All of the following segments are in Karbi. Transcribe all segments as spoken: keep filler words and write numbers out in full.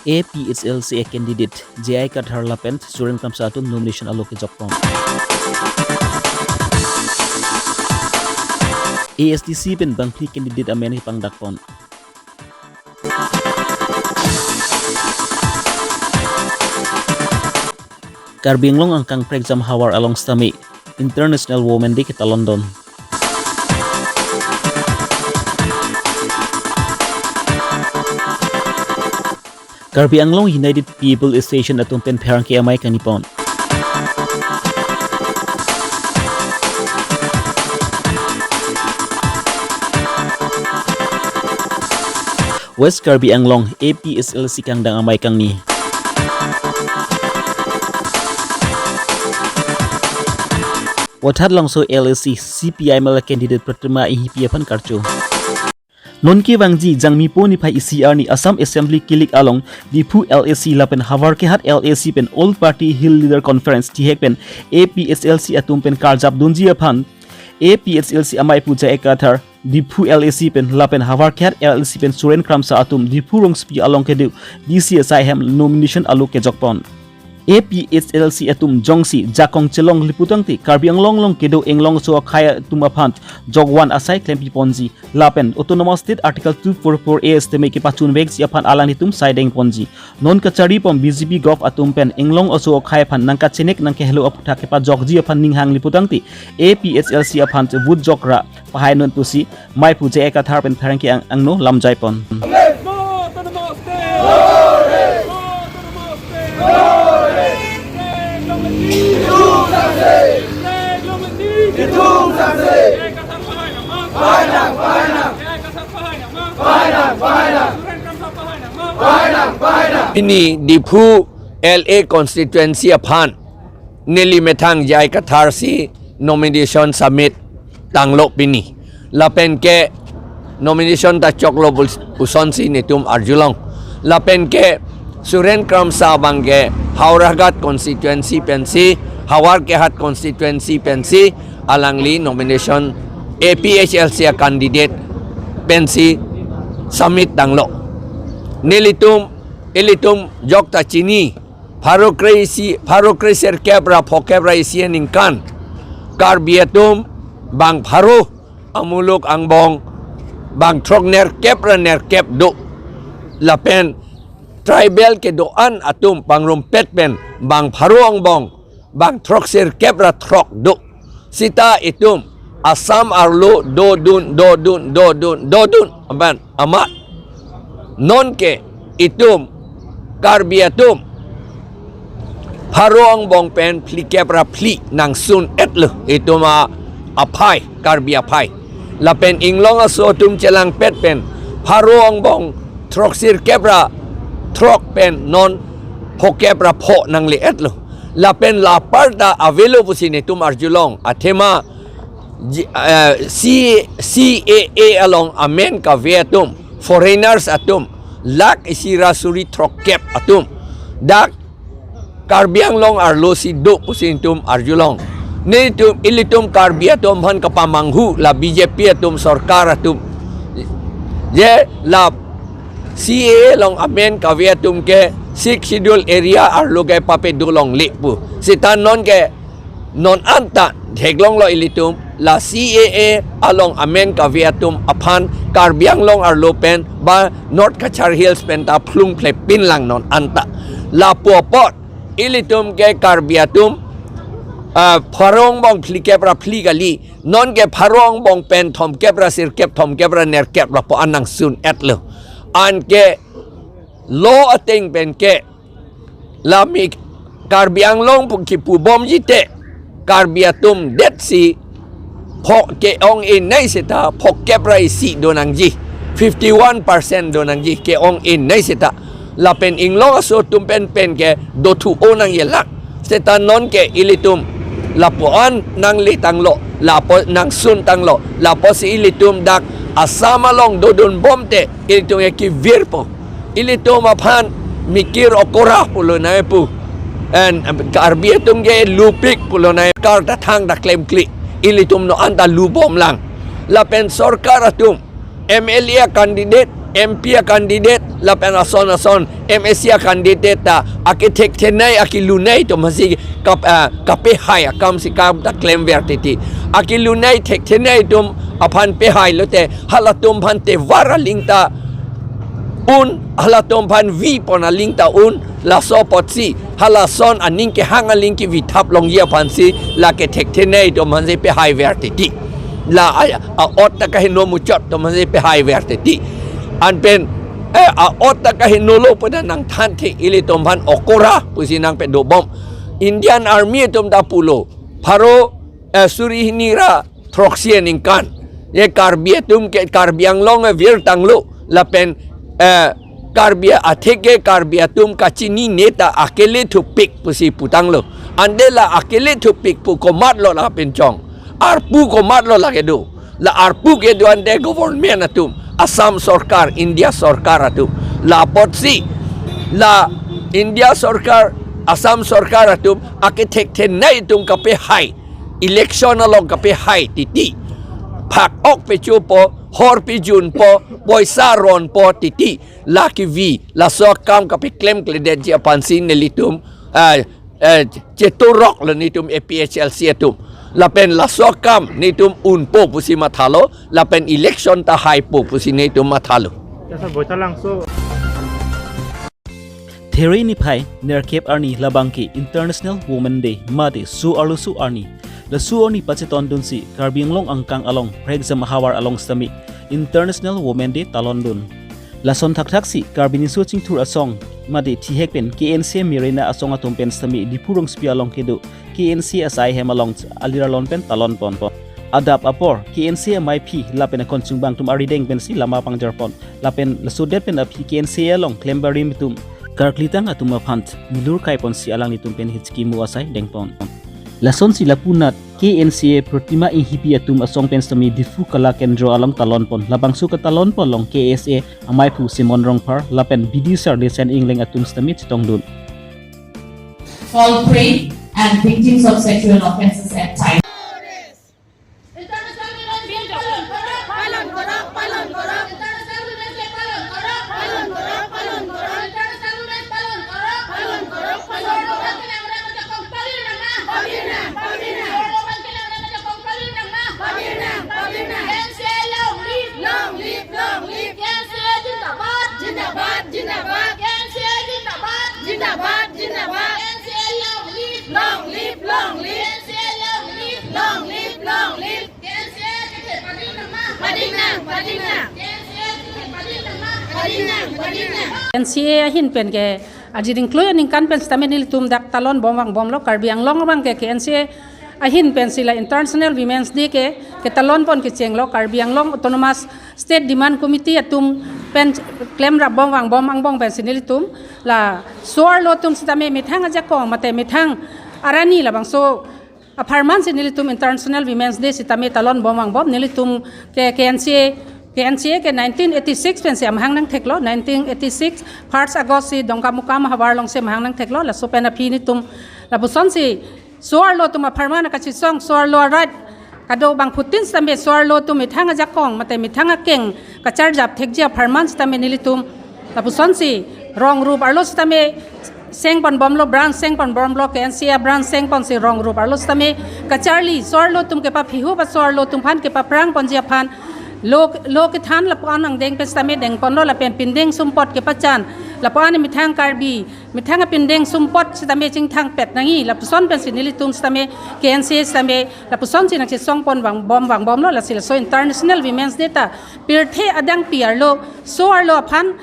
A P H L C a candidate J I Kathar lapen Suren Kramsa atum nomination alo kejokpon. A S D C pen bangphli candidate amen kepangdakpon. Karbi Anglong angkang prekjam havar along sitame International Women Day ketalondun. Karbi Anglong United People Association atum pen pherangke amei kangnipon. West Karbi Anglong A P H L C kangdang amei kangni. Vothatlongso L A C C P I M L candidate Pratima Enghipi aphan karcho. Non kevangji Jangmipo niphai isi arni Assam Assembly kilik along Diphu L A C lapen Howraghat L A C pen All Party Hill Leader Conference tihek pen A P H L C atum pen karjap dunji aphan A P H L C amei pu J I Kathar, Diphu L A C pen lapen Howraghat L A C pen Suren Kramsa atum Diphu rongsopi along kedo D C asai hem nomination alo kejokpon. A P H L C atum jongsi jakong chelongle putangte Karbi Anglong along kedo Inglong aso akhei atum aphan jokvan asai klempiponji lapen Autonomous State Article two four four A sitame kepachunvekji aphan alanglitum saidengponji. Non kacharipon B J P govt atum pen Inglong aso akhei aphan nangkachenek nangkehelo aputhak kepajokji aphan ning hangli putangte A P H L C aphan vote jokra pahai non pusi mei pu J I Kathar pen pherangke ang angno lamjaipon. Pini Diphu L A constituency aphan neli methang J I Kathar si nomination submit tanglo pini. Lapen ke nomination ta choklo bul-, pusonsi netum arjulong. Lapen ke Suren Kramsa abang ke Howraghat constituency pensi, Howraghat constituency pensi, alangli nomination A P H L C a candidate pensi submit tanglo. Nelitum, ilitum jokta chini, pharo kre-isi, pharo kre-sirkep ra phokep ra isi aningkan Karbi atum bang pharo amuluk angbong bang throknerkep ra nerkep do. Lapen tribal kedo-an atum pangrumpet pen bang pharo angbong bang throksirkep ra throk do. Sita itum Assam arlo dodun, dodun, dodun, dodun amat, amat. Non ke itum Karbi atum pharo angbong pen phlikep ra phli nangsun-etlo itum a-, aphai, Karbi aphai. Lapen Inglong aso atum chelangpet pen pharo angbong throksirkep ra throk pen non phokep ra pho nangle-etlo. Lapen la aparta avelo pusi netum arjulong. Athema ji-, eh, C-, C A A along amen kave atum, foreigners atum, lakh isi ra suri throkkep atum dak Karbi Anglong arlo si do pusi netum arjulong. Netum ilitum Karbi atum aphan kapamanghu la B J P atum sorkar atum. Je la C A A along amen kave atum ke Sixth Schedule area arlo ke pape dolongle pu. Sita non ke non anta theklonglo ilitum la C A A along amen kave atum aphan Karbi Anglong arlo pen ba North Cachar Hills pen ta phlung phlepin lang non anta. Lapu apot ilitum ke Karbi atum, ah, pharo angbong phlikep ra phli kali, non ke pharo angbong pen thomkep ra sirkep, thomkep ra nerkep lapu-an nangsun-etlo. Anke law ateng pen ke lami Karbi Anglong pu kipubomji te Karbi atum detsi pho ke-ong-e nei seta phokep ra isi do nangji, fifty one percent do nangji ke-ong-e nei seta. Lapen Inglong aso atum pen pen ke dothu-o nangji lang. Seta non ke ilitum lapu-an nangle tanglo, lapu nangsun tanglo, lapusi ilitum dak Assam along dodunbom te ilitum ke kevirpo. Ilitum aphan mikir okora pulonai pu. En Karbi atum ke lupik pulonai, kar ta thangta klemkle. Ilitum non anta lubom lang. Lapen sorkar atum, M L A candidate, M P candidate, Lapen ason ason M A C a-candidate ta akethek thenei, akelunei atum aphansi kap-, ah, kapehai akam si kam ta klemver titi. Akelunei thekthenei atum aphan pehai lote halatum aphan tevar aling ta un, halatum aphan vipon aling ta un, laso apotsi halason aning kehang aling kevithap longji aphansi la kethek thenei atum aphansi pehaiver titi. La a, a-ot ta kaheno muchot atum aphansi pehaiver titi. Anpen, eh, a-ot ta kahenolo pu ta nangthanthe, ilitum aphan okora pusi nangpedobom. Indian Army atum ta pulo, pharo, eh, suri hini ra throksi aningkan, ye Karbi atum ke Karbi Anglong avirtanglo, lapen, eh, Karbi atheke Karbi atum kachinine ta akele thupik pusi putanglo. Ante la akele thupik pu komatlo la pinchong? Arpu komatlo la kedo? La arpu kedo ante government atum, Assam Sorkar, India Sorkar atum. La apotsi la India Sorkar, Assam Sorkar atum akethek thenei atum kapehai, election along kapehai titi. Phak-ok pechopo, hor pejunpo, poisa ronpo titi. La kevi, laso akam kapeklemkledetji aphansi nelitum, ah, eh, chetoroklo nelitum A P H L C atum. Lapen laso akam nelitum unpo pusi mathalo, lapen election ta haipo pusi nelitum mathalo. Ya, sir, boita langso. There niphai nerkep arni labangke International Women Day mate so arloso arni. Laso arni pachetondunsi Karbi Anglong angkang along prekjam ahavar along sitame International Women Day talondun. Lason thakthaksi Karbi Riso Chingthur Asong mate thihek pen K N C A Merena asong atum pen sitame Diphu rongsopi along kedo K N C A asai hem along alir alon pen talonpon. Adap apor K N C A amaiphi lapen akon chungbang atum arideng pensi lama pangjarpon. Lapen lasodet pen aphi K N C A along klembarim atum karklitang atum aphan milur kaiponsi alanglitum pen hichiki mu asai dengpon. Lasonsi lapunat K N C A Protima Inghipi atum asong pen sitame Diphu Kala Kendro along talonpon. Labangso katalonpon along K S A amaiphu Simon Rongphar lapen B D sir Lesen Engleng atum sitame chetongdun. Fall prey and victims of sexual offences at times. Long live, long live. K N C A zindabad, zindabad, zindabad. K N C A zindabad, zindabad, zindabad. K N C A long live, long live, long live. K N C A long live, long live, long live. K N C A kete pading nangma. Pading nang, pading nang. K N C A kete pading nangma. Pading nang, pading nang. K N C A ahin pen ke arjuding klui aningkan pen sitame nelitum dak talonbom vangbomlo. Karbi Anglong abangke K N C A ahin pensi la International Women's Day ke, ketalonpon kechenglo. Karbi Anglong Autonomous State Demand Committee atum pen klemrapbom vangbom angbong pensi nelitum la so arlo atum sitame methang ajakong mate methang arni labangso apharman si nelitum International Women's Day sitame talonbom vangbom. Nelitum ke K N C A, K N C A ke nineteen eighty-six pensi amahang nangtheklo. Nineteen eighty-six first August si Dongkamukam ahavar alongsi amahang nangtheklo. Laso pen aphi nelitum lapusonsi so arlo atum apharman kachesong, so arlo arat kadokave abangphutin sitame so arlo atum methang ajakong mate methang akeng kacharjap thekji apharman sitame nelitum lapusonsi rong rup arlo sitame sengponbomlo, branch sengponbomlo, K N C A branch sengponsi rong rup arlo sitame kacharli, so arlo atum kepaphihup, so arlo atum aphan kepaprangponji aphan lo, lo kethan lapu-an angdeng pen sitame dengponlo. Lapen pindeng sumpot kepachan, lapu-an methang Karbi methang apindeng sumpot sitame chingthangpet nangji, lapuson pensi nelitum sitame K N C A sitame lapusonsi nangchesongpon vangbom vangbomlo. Lasi laso International Women's Day ta pirthe adangpi arlo so arlo aphan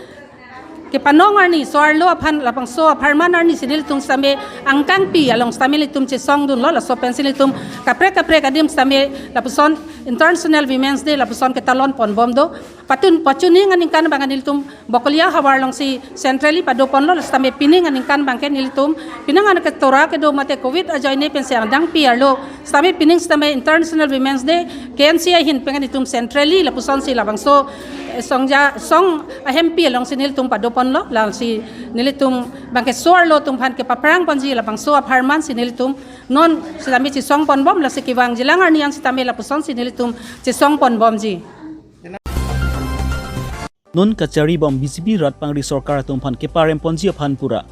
kepanong arni, so arlo aphan labangso apharman arni si nelitum sitame angkangpi along sitame nelitum chesongdunlo. Laso pensi nelitum kaprek kaprek adim sitame lapuson International Women's Day lapuson ketalonponbom do. Patun pachuning aningkan abang nelitum Bokolia ahavar alongsi centrally padoponlo. Sitame pining aningkan abangke nelitum penang an ketora kedo mate covid ajoine pensi adangpi arlo sitame pining sitame International Women's Day K N C A ahin pen nelitum centrally lapusonsi labangso, eh, songja song ahempi alongsi nelitum padoponlo. Lasi nelitum abangke so arlo atum aphan kepaprangponji labangso apharman si nelitum non sitame chesongponbom. Lasi kevangjilang arni an sitame lapusonsi nelitum chesongponbomji. Non kachari bom B J P rat pangri sorkar atum aphan keparem ponji aphan pura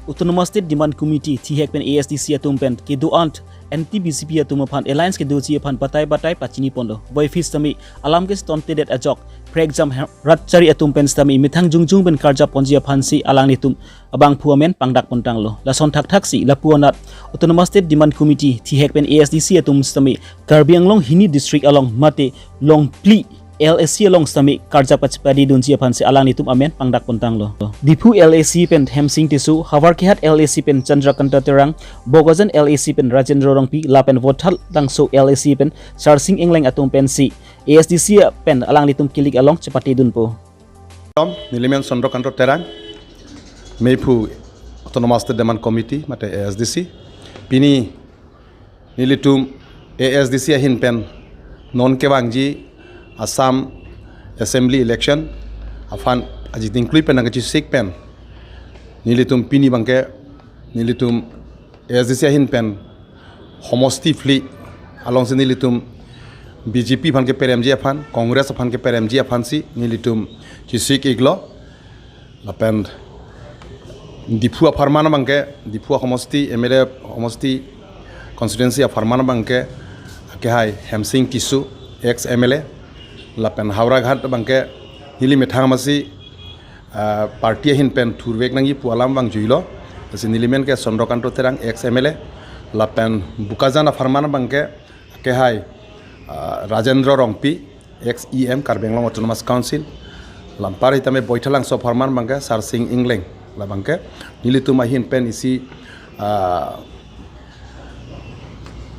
Autonomous State Demand Committee, thihek pen A S D C atum pen kedo-an anti B J P atum aphan alliance kedoji aphan batai batai pachini ponlo. Voiphit sitame alam ke stontedet ajok prekjam rat chari atum pen sitame methang jongjong pen karjap ponji aphansi alanglitum abangphu amen pangdak pontanglo. Lason thakthaksi lapu anat Autonomous State Demand Committee, thihek pen A S D C atum sitame Karbi Anglong hini district along mate longphli L A C along sitame karjap kachepadi dunji aphansi alanglitum amen pangdak pontanglo. Diphu L A C pen Hemsing Tisso, Howraghat L A C pen Chandrakanta Terang, Bokajan L A C pen Rajendra Rongpi, lapen Voithalangso L A C pen Sarsing Engleng atum pensi A S D C pen alanglitum kilik along chepate dunpo. Nelimen Chandrakanta Terang, mephu Autonomous State Demand Committee mate A S D C. Pini nelitum A S D C ahin pen non kevangji Assam Assembly election aphan aji dingklui pen nangkachisik pen nelitum pini abangke nelitum A S D C ahin pen homosti phli alongsi nelitum B J P aphan keparemji aphan, Congress aphan keparemji aphansi nelitum chisik iklo. Lapen Diphu apharman abangke, Diphu homosti, M L A homosti constituency apharman abangke, kehai Hemsing Tisso, ex M L A. Lapen Howraghat abangke, neli methang masi, ah, party ahin pen thurvek nangji pu alam vangjuilo. Lasi nelimen ke Chandrakanta Terang, ex M L A. Lapen Bokajan apharman abangke, kehai, ah, Rajendra Rongpi, ex E M Karbi Anglong Autonomous Council. Lapen anparta sitame Voithalangso apharman abangke Sarsing Engleng. Labangke nelitum ahin pen isi, ah,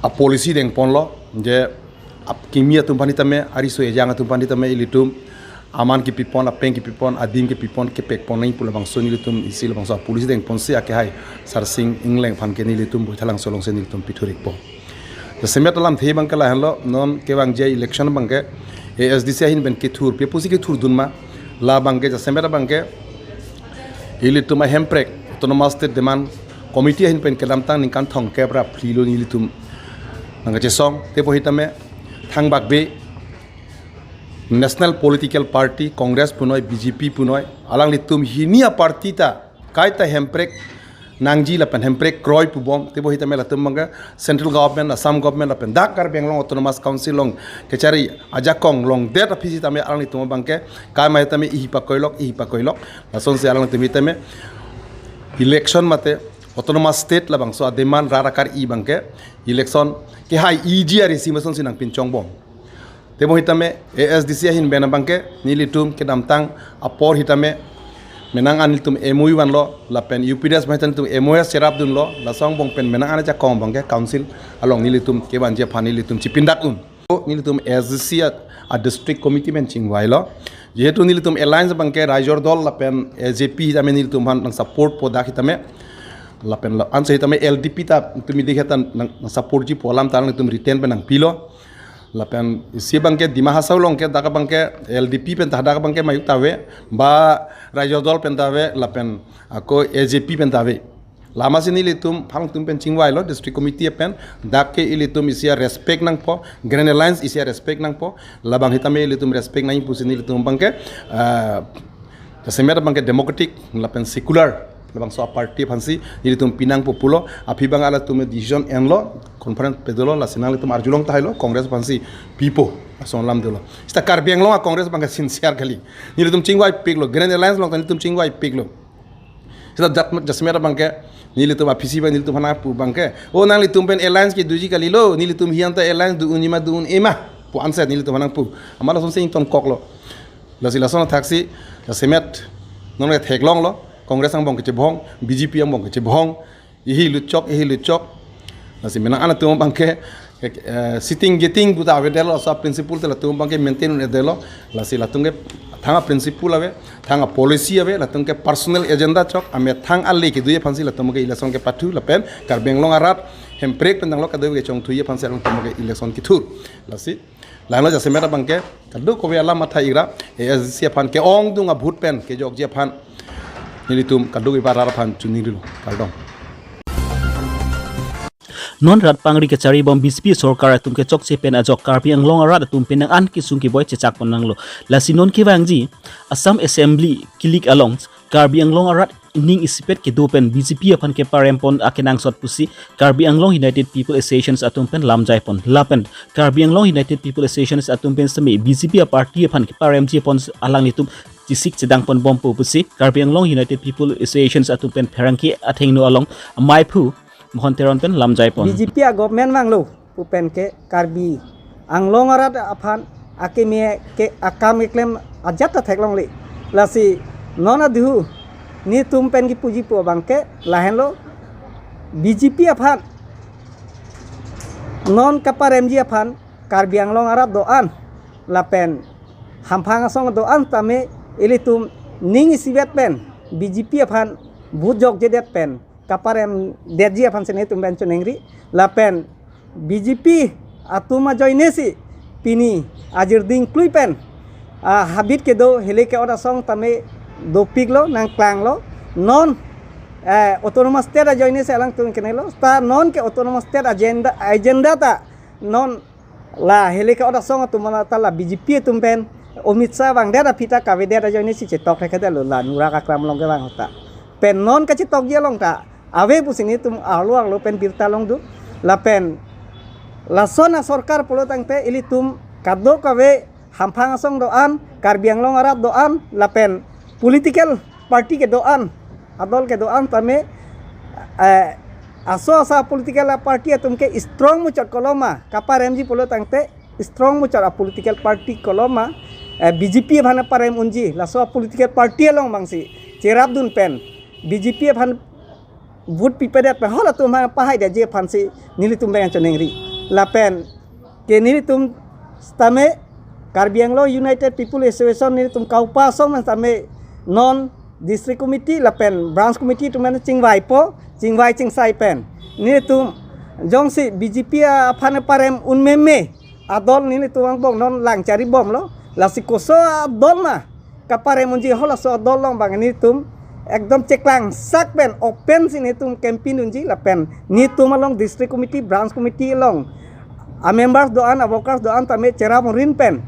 a policy dengponlo je ap kimi atum aphan sitame, ariso ejang atum aphan sitame ilitum aman kepipon, apeng kepipon, adim kepipon, kepekpon nangji pu labangso nelitum isi labangso a policy dengponsi akehai Sarsing Engleng aphan ke nelitum Voithalangso alongsi nelitum pithur ikpo. Jasemet alamthe abangke lahenlo, non kevangji election abangke A S D C ahin pen kethurpe pusi kethurdun ma, labangke jasemet abangke ilitum a Hemprek Autonomous State Demand Committee ahin pen kedamtang ningkan thomkep ra phli lo nelitum nangkachesong, tebonsitame thangbak be National Political Party, Congress punoi, B J P punoi, alanglitum hini a party ta kaita Hemprek nangji lapen Hemprek kroi pubom, tebonsitame latum abangke Central Government, Assam Government lapen dak Karbi Anglong Autonomous Council along kachari ajakong longdet aphi sitame alanglitum abangke kaimai tame ihi pakoilok, ihi pakoilok. Lasonsi alanglitum sitame election mate Autonomous State labangso a demand rat akar-i abangke election kehai iji ari si masonsi nangpinchongbom. Tebonsitame A S D C ahin pen abangke nelitum kedamtang apor sitame menang an nelitum M O U vanlo, lapen U P D S pen nelitum M O S cherapdunlo, laso angbong pen menang an ajakong abangke council along nelitum kevanji aphan nelitum chipindak un. Nelitum A S D C a, a district committee pen chingvailo. Jehetu nelitum alliance abangke Raijor Dol lapen A J P sitame nelitum aphan nangsupport po dak sitame. Lapen la, ansi sitame L D P ta tumi dikhe ta nang, nangsupportji pu alam ta nelitum written pen nangpilo. Lapen isi abangke Dima Hasao along ke dak abangke L D P pen ta dak abangke mayuk ta ave, ba Raijor Dol pen ta ave, lapen ako A J P pen ta ave. Lasi nelitum phalangtum pen chingvailo district committee pen, dak ke ilitum isi a respect nangpo, Grand Alliance isi a respect nangpo, labang sitame ilitum respect nangji pusi nelitum abangke, ah, jasemet abangke democratic lapen secular labangso a party aphansi nelitum pinangpo pulo, aphi abang halatum decision enlo, conference padolo, lasi nanglitum arjulong tahailo, Congress aphansi pipo, lason alam dolo. Seta Karbi Anglong a Congress abangke sincere kali. Nelitum chingvaipiklo, Grand Alliance along ta nelitum chingvaipiklo. Seta jat, jasemet abangke nelitum aphisi abang nelitum aphan nangpu abangke, o nanglitum pen alliance kedoji kalilo, nelitum hian ta alliance do-un-e ma, do-un-e ma pu ansi nelitum aphan nangpu. Amat lasonsi ingtonkoklo. Lasi lason athaksi, jasemet non ke theklonglo, Congress angbong kechebhong, B J P angbong kechebhong, ihi luchok, ihi luchok. Lasi menang an atum abangke, eh, sitting gitting pu ta avedetlo, laso a principle ta latum abangke maintain un-edetlo. Lasi latum ke thang a principle ave, thang a policy ave, latum ke personal agenda chok, amethang ale kedoji aphansi latum ke election kepathu lapen Karbi Anglong arat Hemprek pen tanglo kadokave kechongthuji aphansi latum ke election kethur. Lasi lahenlo jasemet abangke kadokave alam matha ikra, A S D C aphan ke-ongdung a vote pen kejokji aphan nelitum kadokave arat aphan choningri lo, kardom. Non rat pangri kachari bom B J P sorkar atum kechokche pen ajok Karbi Anglong arat atum penang an kesung keboi chechak pon nanglo. Lasi non kevangji Assam Assembly kilik along Karbi Anglong arat ning isipet kedo pen B J P aphan keparem pon akenangsot pusi Karbi Anglong United People Association atum pen lamjai pon. Lapen Karbi Anglong United People Association atum pen semi B J P a party aphan keparemji pon alanglitum chesik chedang pon bompo pusi Karbi Anglong United People Association atum pen pherangke athengno along amaiphu Mohon Teron pen lamjai pon. B J P a government vanglo pu pen ke Karbi Anglong arat aphan akeme ke akam keklem ajat ta theklongle. Lasi non adhu netum pen kipuji pu abang ke lahenlo, B J P aphan non kaparemji aphan Karbi Anglong arat do-an lapen hamphang asong do-an tame ilitum ning isivet pen B J P aphan vote jokjedet pen kaparemdetji aphan si netum pen choningri. Lapen B J P atum ajoine si pini ajirding klui pen, ah, habit kedo hile ke-ot asong tame dopiklo, nangklanglo. Non, eh, autonomous state ajoine si alangtum kenelo. Ta non ke autonomous state agenda, agenda ta non la hile ke-ot asong atum ta la B J P atum pen Amit Shah vangdet aphi ta kavedet ajoine si chetok thekthedetlo, la Nurak Akram along kevang ta. Pen non kachetokji along ta ave pusi netum arlo arlo pen birta longdun. Lapen lason asorkar pulo tangte ilitum kadokave hamphang asong do-an, Karbi Anglong arat do-an, lapen political party kedo-an, adol kedo-an tame, eh, aso asa political party atum ke strong muchot koloma kaparemji pulo tangte strong muchot a political party koloma, eh, B J P aphan parem unji, laso a political party along bangsi cherapdun pen B J P aphan vote pipedet pen halatum aphan pahaidetji aphan si nelitum pen choningri. Lapen ke nelitum tame Karbi Anglong United People Association nelitum kaupa asong tame non district committee lapen branch committee atum pen chingvaipo, chingvai chingsai pen nelitum jongsi B J P aphan parem un meme adol nelitum angbong non langchari bomlo. Lasi koso adol ma kaparem unji, halaso adol along bang netum ekdom cheklangsak pen open si netum campaign unji. Lapen netum along district committee, branch committee along a members do-an, a workers do-an tame cherap rin pen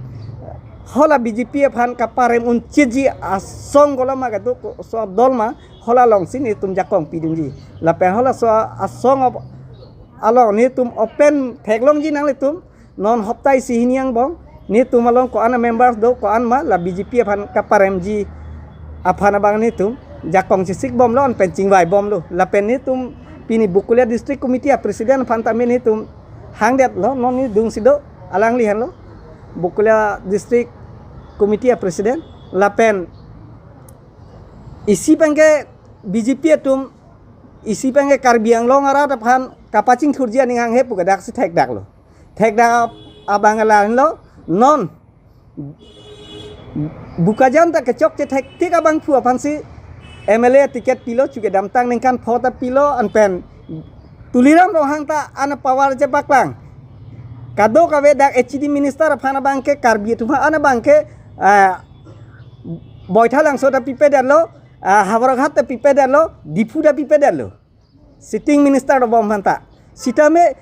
hala B J P aphan kaparem unchitji asong koloma kado, koso adol ma, hala along si netum jakong pidunji. Lapen halaso asong op-, along netum open theklongji nanglitum. Non hopta isi hini angbong netum along ko-an a members do, ko-an ma la B J P aphan kaparemji aphan abang netum jakong chesik bomlo, an pen chingvai bomlo. Lapen netum pini Bakulia District Committee a president aphan tame netum hangdetlo, non nedung si do, alangli henlo, Bakulia District Committee a president. Lapen isi pen ke B J P atum, isi pen ke Karbi Anglong arat aphan kapachingthurji aning hanghe pu ke daksi thekdaklo. Thekdak abang lahenlo, non Bokajan ta kechokche thektik abangphu aphan si M L A ticket pilo, chuke damtang ningkan pho ta pilo, an pen Tuliram Ronghang ta an power chepaklang. Kadokave dak H A D minister aphan abang ke Karbi atum aphan abang ke, ah, Baithalangso ta pipedetlo, ah, Howraghat ta pipedetlo, Diphu ta pipedetlo. Sitting minister do bom aphan ta. Sitame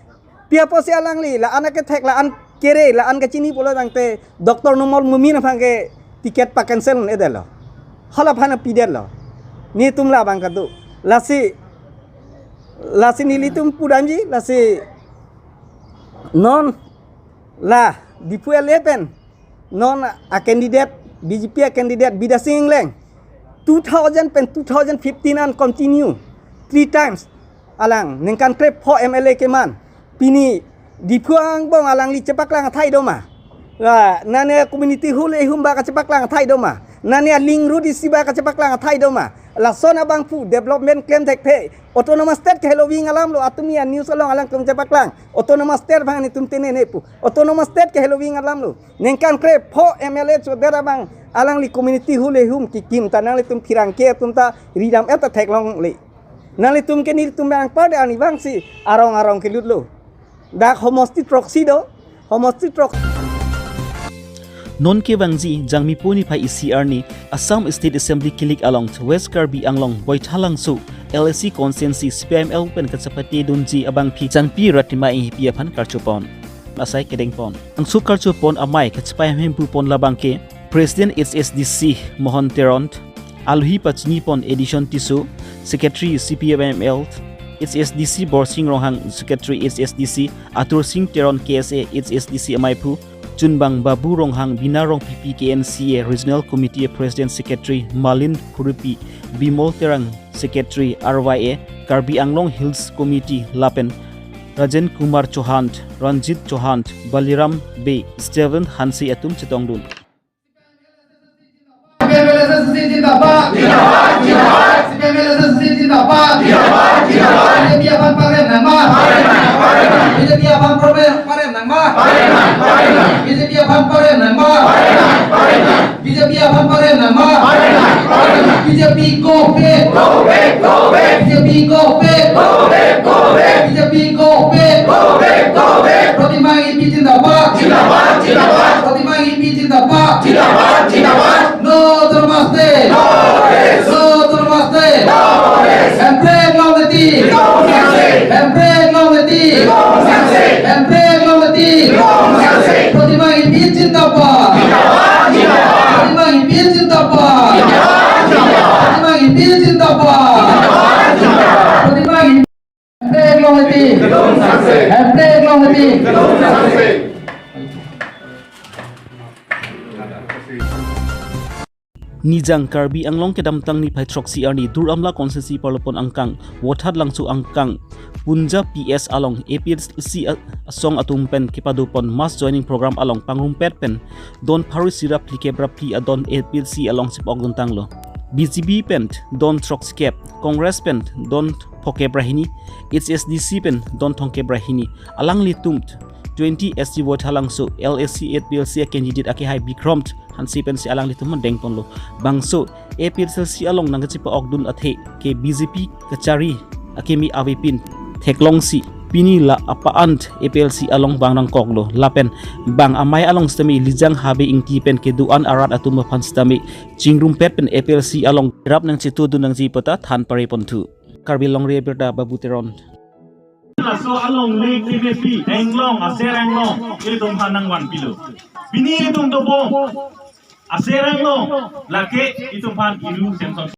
pi apotsi alangli la-an akethek, la-an kere, la-an kachini pulo tangte Doctor Numal Momin aphan ke ticket pa cancel un-edetlo. Hala aphan pidetlo. Netum labang kado. Lasi, lasi nelitum pudamji, lasi non la Diphu L A pen non a candidate, B J P a candidate Bidya Sing Engleng, two thousand pen two thousand fifteen an continue three times alang ningkan krepho M L A keman. Pini Diphu angbong alangli chepaklang athai doma? La, nane community hall ehum ba kachepaklang athai doma? Nane a link road isi ba kachepaklang athai doma? Lason abangphu development klem thekthe, autonomous state ke heloving alamlo, atumi a news along alangtum chepaklang. Autonomous state bang netum tenene pu. Autonomous state ke heloving alamlo. Ningkan krepho M L A chodet abang alangli community hall ehum kikim ta nanglitum pherangke atum ta ridam-et ta theklongle. Nanglitum ke nelitum bang parde ani bangsi arong arong kelutlo. Dak homosti throksi do, homosti throk. Non kevangji Jangmi pu niphai isi arni Assam State Assembly kilik along West Karbi Anglong Baithalangso L A C constituency C P I M L pen kachepate dunji abangpi Changpi Ratima Enghipi aphan karchopon. Asai kedengpon. Angso karchopon amei kachepai hemphu pon labang ke President H S D C Mohon Teron, aluhi pachinipon Edison Tisso, Secretary C P I M L, H S D C Borsing Ronghang, Secretary H S D C Atur Sing Teron, K S A H S D C ameiphu, chunbang Babu Ronghang, Bina Rongpipi, K N C A Regional Committee President Secretary Malin Kuripi, Bimol Terang, Secretary R Y A, Karbi Anglong Hills Committee lapen Rajen Kumar Chauhan, Ranjit Chauhan, Baliram Bey, Steven Hanse atum chetongdun. C P I M L S S C zindabad. Zindabad, zindabad. C P I M L S S C zindabad. Zindabad, zindabad. B J P aphan parem nangma. Parem nang, parem nang. B J P aphan parem, parem nangma. Parem nang, parem nang. B J P aphan parem nangma. Parem nang, parem nang. B J P aphan parem nangma. Parem nang, parem nang. B J P go back. Go back, go back. B J P go back. Go back, go back. B J P go back. Go back, go back. Pratima Enghipi zindabad. Zindabad, zindabad. Pratima Enghipi zindabad. Zindabad, zindabad. No autonomous state. No rest. No autonomous state. No rest. Hemprek longniti. Long sangse. Hemprek longniti. Long sangse. Hemprek longniti. Long sangse. Pratima Enghipi zindabad. Zindabad, zindabad. Pratima Enghipi zindabad. Zindabad, zindabad. Pratima Enghipi zindabad. Zindabad, zindabad. Pratima Enghipi Hemprek longniti. Long sangse. Hemprek longniti. Long sangse. Nijang Karbi Anglong kedamtang niphai throksi arni Duar Amla constituency parlopon angkang, Vothatlangso angkang, Punja P S along A P H L C a-, asong atum pen kepadopon mass joining program along pangrumpet pen don pharo isi ra phlikep ra phli adon A P H L C along chepok duntanglo. B J P pen don throksikep, Congress pen don phokep ra hini, H S D C pen don thomkep ra hini. Alanglitum twenty S T Vothatlangso L A C A P H L C candidate akehai Bikrom Hanse pensi alanglitum dengponlo. Bangso A P H L C along nangkachepa-okdun athe ke B J P kachari akimi avepin theklongsi pini la apa-an A P H L C along bang nangkoklo. Lapen bang amei along sitame Lijang Habe Ingti pen kedo-an arat atum aphan sitame chingrumpet pen A P H L C along rap nangchetudun nangji pu ta than pareponthu. Karbi Longri Abirta Babu Teron. Laso alongle K B P Anglong, aser Anglong, ilitum aphan nangvanpilo. Pini ilitum dobom, aser Anglong, lake itum aphan iru Semson.